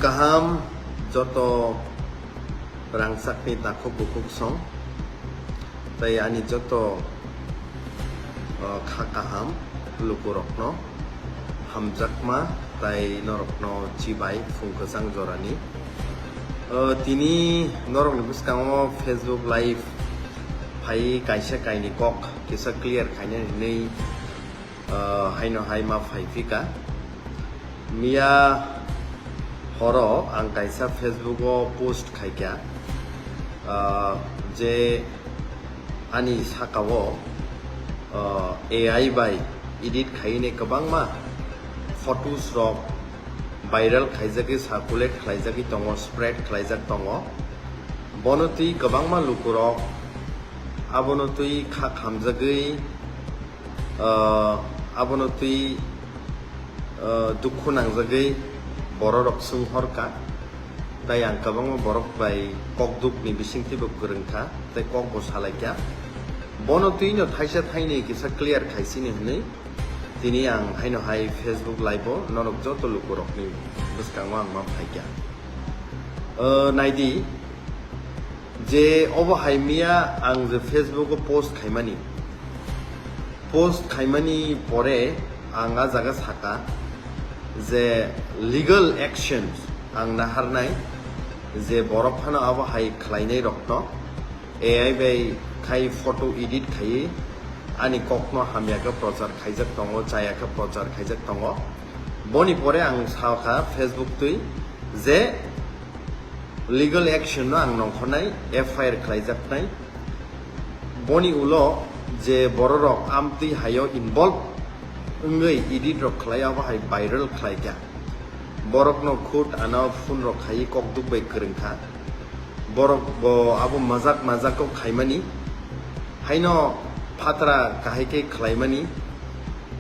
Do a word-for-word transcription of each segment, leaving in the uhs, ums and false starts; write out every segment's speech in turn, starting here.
Kaham joto rangchakni takhuk bukhuk song, tei ani joto, uh, kha kaham lukurokno hamjakma tei norokno chibai phung kwchang jorani. Uh, tini norokni bwskango Facebook Live phai kaisa kaini kok kisa clear khainani hinwi, uh, haino hai ma phai phika. Miya horo ang kaisa Facebook o post khaikha, ah, je ani sakao, ah, A I bai edit khaine kwbangma photos rok viral khaijagwi circulate khlaijagwi tongo, spread khlaijak tongo. Bono twi kwbangma lukurok abono twi kha khamjagwi, ah, abono twi, ah, dukhu nangjagwi bororok swnghorkha. Tai ang kwbangma borok bai kokdukni bisingtwibo kwrwngkha, tei kokbo salaikha. Bono twino thaisa thainwi kisa clear khaisini hwnwi tini ang haino hai Facebook Live o norok joto lukurokni bwskango ang ma phaikha. Ah, naidi, je obo hai miya ang je Facebook o post khaimani, post khaimani pore ang a jaga saka je legal actions ang naharnai, je borok phano abo hai khlainai rokno A I bai khai photo edit khaiwi ani kokno hamya khe prochar khaijak tongo, chaya khe prochar khaijak tongo. Boni pore ang sakha Facebook twi je legal action no ang nongkhornai, F I R khlaijaknai. Boni ulo je bororok amtwi haio involve wngwi edit rok khlai, abo hai viral khlaikha. Borokno khud ano phone rok khaiwi kokduk bai kwrwngkha. Borok bo abo majak majak kok khaimani. Haino phatra kahai khe khlaimani.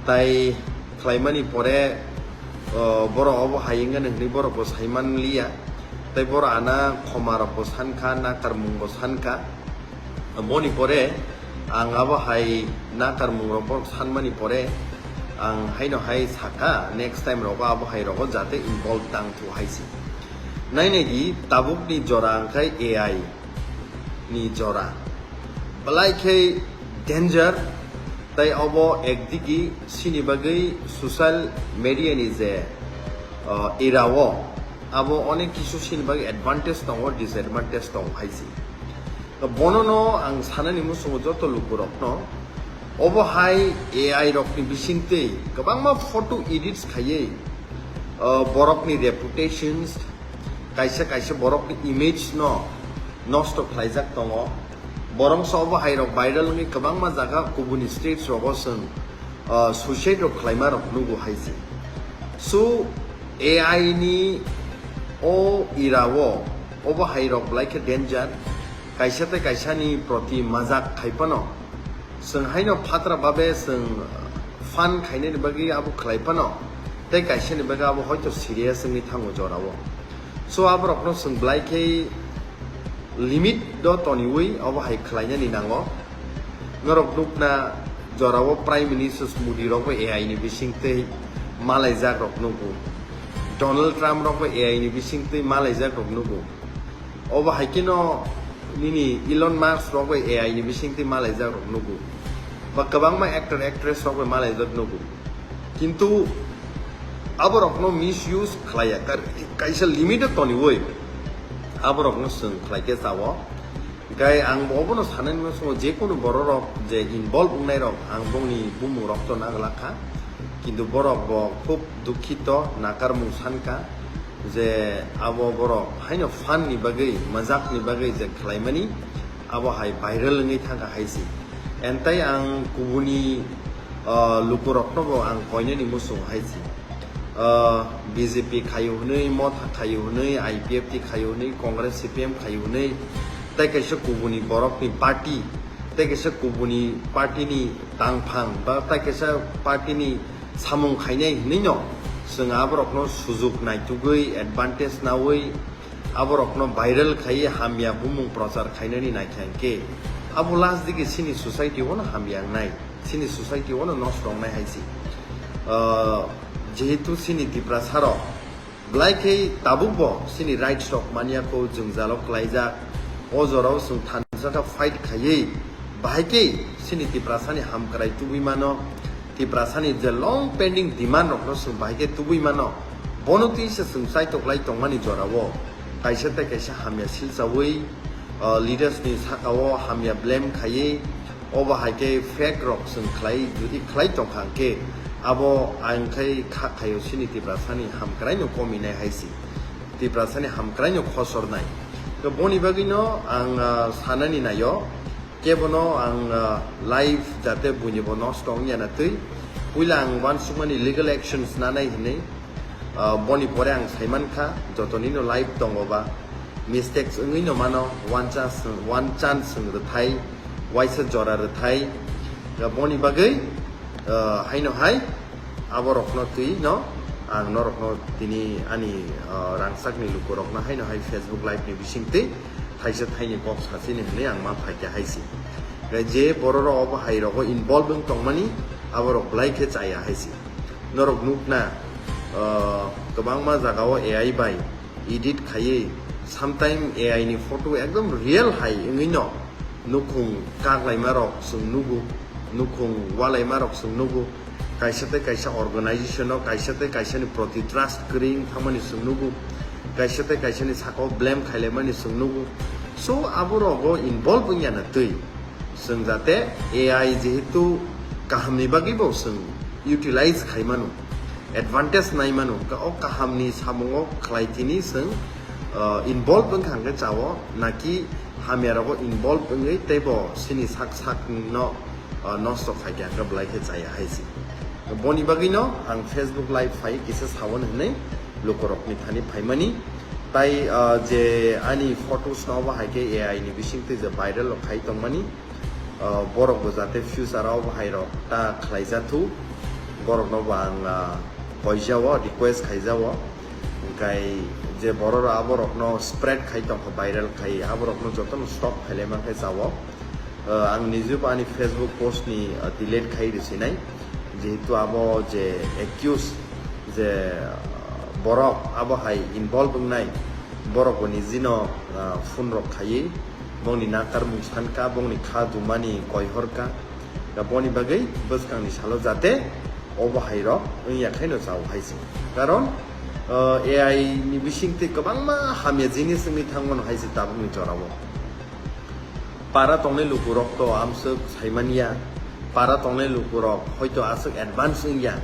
Tai khlaimani pore, o, borok obo hai wngani hwnwi borok bo saiman liya. Tai borok ana khoma rok bo sankha, nakarmung bo sankha. Boni pore ang abo hai nakarmung rok borok sanmani pore ang haino hai saka, next time rogo abo hai rogo jate involve tang thu hai se. Nainai di tabukni jora wngkhai A I ni jora. Belai khe danger, tai obo ekdigi sini bagwi social media ni je, uh, era o, abo onek kisu sini bagwi advantage tongo, disadvantage tongo hai se. Bono no ang sanani muchungo joto lukurokno, obo hai A I rokni bisingtwi kwbangma photo edits khaiwi, uh, borokni reputations, kaisa kaisa borokni image no nosto khlaijak tongo. Borok so obo hai rok viral wngwi kwbangma jaga kubuni states rogo chwng, uh, suicide rok khlaima rok nugo hai se. So A I ni o era o obo hai rok belai khe danger. Kaisa tei kaisani proti majak khai phano, chwng haino phatra babe chwng fun khainani bagwi abo khlai phano, tei kaisani bagwi abo hoito serious wngwi thango jorao. So aborokno chwng belai khe limit do toniwi obo hai khlainani nango. Norok nukna jorao Prime Minister Modi rokbo A I ni bisingtwi malaijak rok nugo. Donald Trump rokbo A I ni bisingtwi malaijak rok nugo. Obo hai kheno nini Elon Musk rok bai A I ni bisingtwi malaijak rok nugo, ba kwbangma actor actress rok bai malaijak nugo, kintu aborokno misuse khlaiya, kar-, kaisa limit o toniwi aborokno chwng khlai khe chao. Gai ang bo obono sanani muchungo je kunu borok rok je involve wngnai rok ang bongni bumung rok to naglak kha, kintu borok bo khub dukhito, nakarmung sankha. Je abo borok haino fun ni bagwi, majak ni bagwi je khlaimani, abo hai viral wngwi thangkha hai se. Entai ang kubuni, ah, lukurokno bo ang koinani muchung hai se. Ah, B J P khaio hwnwi, Motha khaio hwnwi, I P F T khaio hwnwi, Congress C P M khaio hwnwi, tei kaisa kubuni borokni party, tei kaisa kubuni party ni tangphang, ba tei kaisa party ni samung khainai hinwi no chwng aborokno sujuk naitugwi, advantage nawi, aborokno viral khaiwi hamya bumung prochar khainani naikha hinkhe, abo last digi chini society o no hamya wngnai, chini society o no nosto wngnai hai se. Ah, jehetu chini Tiprasa rok Belai khe tabukbo chini rights rok manya kho jwngjalo klaijak. O jorao chwng thansa kha fight khaiwi bahai khe chini Tiprasani hamkrai tubui mano. Tiprasani je long pending demand rokno chwng bahai khe tubui mano. Bono twi se chwng chaitok lai tongmani jorao kaisa tei kaisa hamya silchawi, uh, leaders ni sakao hamya blame khaiwi, obo hai khe fake rok chwng khlai, jodi khlai tongkha hwnkhe abo ang khai kha khaio chini Tiprasani hamkraino kominai hai si. Tiprasani hamkraino khosornai. To boni bagwino ang, ah, sanani naio, kebono ang, ah, life jate buinibo nosto wngya na twi. Puila ang uansukmani legal actions nanai hinwi, ah, boni pore ang saimankha, jotonino life tongo ba, mistakes wngwino mano, one chance, one chance wng rwthai, waisa jora rwthai. Boni bagwi, ah, haino hai, aborokno twi no ang norokno tini ani, ah, rangchakni lukurokno haino hai Facebook live ni bisingtwi thaisa thaini kok sachini hwnwi ang ma phaikha hai si. Hwnkhe je bororok obo hai rogo involve wng tongmani aborok belai khe chaya hai si. Norok nukna, ah, kwbangma jagao A I bai edit khaiwi sometime A I ni photo ekdom real hai wngwi no nukhung kaklaima rok chwng nugo, nukhung walaima rok chwng nugo. Kaisa tei kaisa organization o kaisa tei kaisa ni proti trust kwrwi wng thangmani chwng nugo, kaisa tei kaisa ni sakao blame khailaimani chwng nugo. So abo rogo involve wngya na twi chwng jate A I jehetu kaham ni bagwi bo chwng utilize khai mano, advantage nai mano, ka-, o kaham ni samung o khlai tini chwng, uh, involve wngkha hwnkhe chao, naki hamya rogo involve wngwi teibo chini sak sak no, uh, nosto khai khe hwnkhe belai khe chaya hai si. Boni bagwi no ang Facebook live phai kisa sawan hwnwi lukurok ni thani phaimani. Tai, uh, je ani photos no bo hai khe A I ni bising twi je viral rok khai tongmani, uh, borok bo jate future o bo hai rok ta khlai ja thu, borok no bo ang, uh, koijao, request khaijao. Hwnkhe je borok rok aborok no spread khai tongkha, viral khai, aborok no joto no stop khailai mankhe chao. Uh, ang nijebo ani Facebook post ni, uh, delete khai rwsinai, jehetu abo je accuse je, uh, borok abo hai involve wngnai, borok bo nijino, uh, phone rok khaiwi bongni nakarmung sankha, bongni kha dumani koihorkha. Da boni bagwi bwskangni salo jate obo hai rok wngya khaino chao hai se. Karon, uh, A I ni bisingtwi kwbangma hamya jinis wngwi thangmano hai se tabukni jorao. Para tongnai lukurok to amswk saimanya, para tongnai lukurok hoito aswk advance wngya.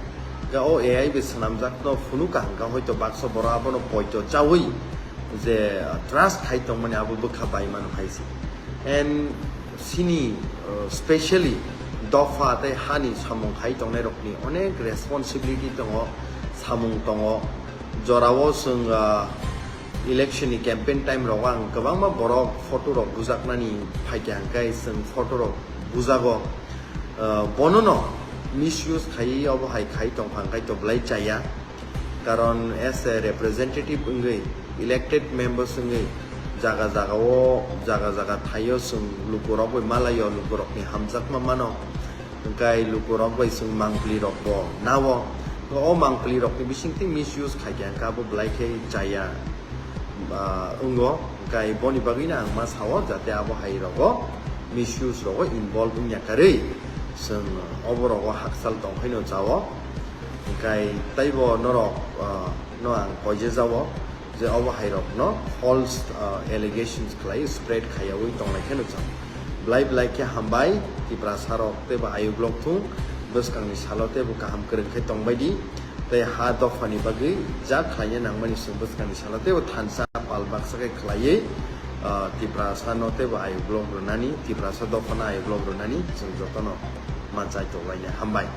Ga o A I bai swnamjakno phunukha hwnkha hoito baksa borok abono poito chawi je trust khai tongmani abo bwkha bai mano hai se. And sini, uh, specially dopha tei hani samung khai tongnai rokni onek responsibility tongo, samung tongo. Jorao chwng, uh, election ni campaign time rogo ang kwbangma borok photo rok bujaknani phaikha hwnkhe chwng photo rok bujago. Uh, bonono misuse khai obo hai khai tongkha hwnkhe to belai chaya. Karon as a representative wngwi, elected members wngwi jaga jagao, jaga jaga thaio chwng lukurok bai malaio, lukurokni hamjakma mano. Hwnkhe lukurok bai chwng mangpli rok bo nao. O mangpli rokni bisingtwi misuse khaikha hwnkhe abo belai khe chaya, ah, wngo. Hwnkhe boni bagwino ang ma sao jate abo hai rogo misuse rogo involve wngya karwi chwng obo rogo hakchal tongphaino chao. Hwnkhe teibo norok, ah, no ang koijejao je obo hai rokno false, ah, allegations khlai spread khaiyawi tonglai kheno chao. Belai belai khe hambai, Tiprasa rok teibo ayuk lok thung, bwskangni salo teibo kaham kwrwng khe tongbai di. Tei ha dophani bagwi jak khlaina nangmani chwng bwskangni salo teibo thansa pal baksa khe khlaiwi, ah, Tiprasa no teibo ayuk lok rwnani, Tiprasa dophano ayuk lok rwnani chwng jotono ma chai tonglainai. Hambai.